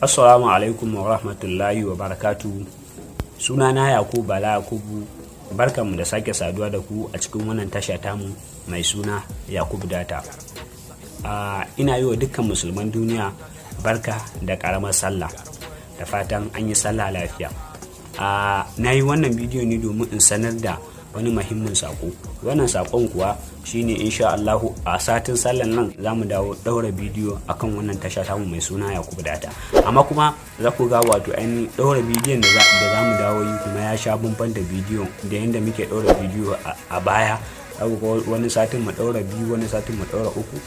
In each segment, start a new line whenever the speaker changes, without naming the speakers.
Assalamu alaikum wa rahmatullahi wa barakatu. Sunana Yakubu Bala Yakubu. Barkanmu da sake saduwa da ku a cikin wannan tasha tamu mai suna Yakubu Data. Ina yi wa dukkan musulman duniya barka da ƙaramar sallah, da fatan an yi sallah lafiya. Na yi wannan bidiyo ne domin in sanar da wani muhimmin sako. Wannan sakon kuwa shine, insha Allahu, a satin sallan nan za mu dawo daura bidiyo akan wannan tasha tamu mai suna Yakubu Data. Amma kuma za ku ga wato ainihin daura bidiyon da za mu dawo yi kuma ya sha bamban da bidiyo da yadda muke daura bidiyo a baya. Za ku ga wani satin mu daura biyu, wani satin mu daura uku,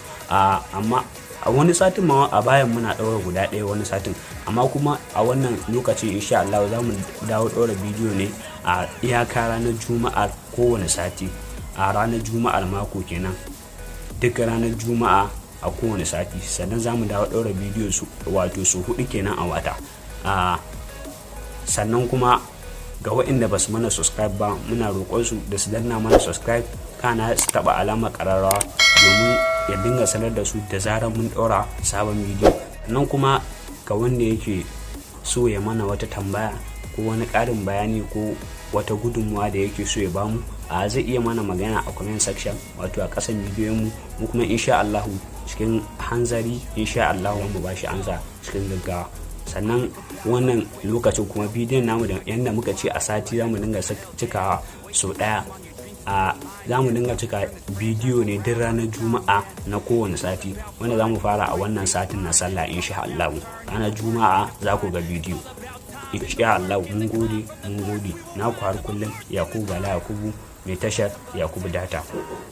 amma a wani satin ma a bayan muna daura guda ɗaya wani satin. Amma kuma a wannan lokaci, insha Allah, za mu dawo daura bidiyo ne a iyaka ranar Juma'ar kowane sati, a ranar Juma'ar mako kenan, duk ranar Juma'a a kowane sati. Sannan za mu dawo ɗaura bidiyo su wato su hudu kenan a wata. Sannan kuma ga waɗanda ba su mana subscribe ba, muna roƙon su da su danna mana subscribe, kana su taɓa alamar ƙararrawa domin ya dinga sanar da su da zarar mun ɗaura sabon bidiyo. Sannan kuma ga wanda yake so ya mana wata tambaya ko wani ƙarin bayani ko wata gudunmuwa da yake so ya bamu, a zai iya mana magana a comment section, wato a ƙasan bidiyon mu. Mu kuma, insha Allahu, cikin hanzari, insha Allahu, mu bashi ansa cikin gaggawa. Sannan wannan lokacin kuma bidiyon namu da yanda muka ce a sati za mu dinga cikawa sau ɗaya, a za mu dinga cika bidiyo ne duk ranar Juma'a na kowane sati, wanda za mu fara a wannan satin na sallah. Insha Allah, ranar Juma'a za ku ga bidiyo, insha Allah. Mun gode, mun gode. Na ku har kullum, Yakubu Bala Yakubu, mai tashar Yakubu Data.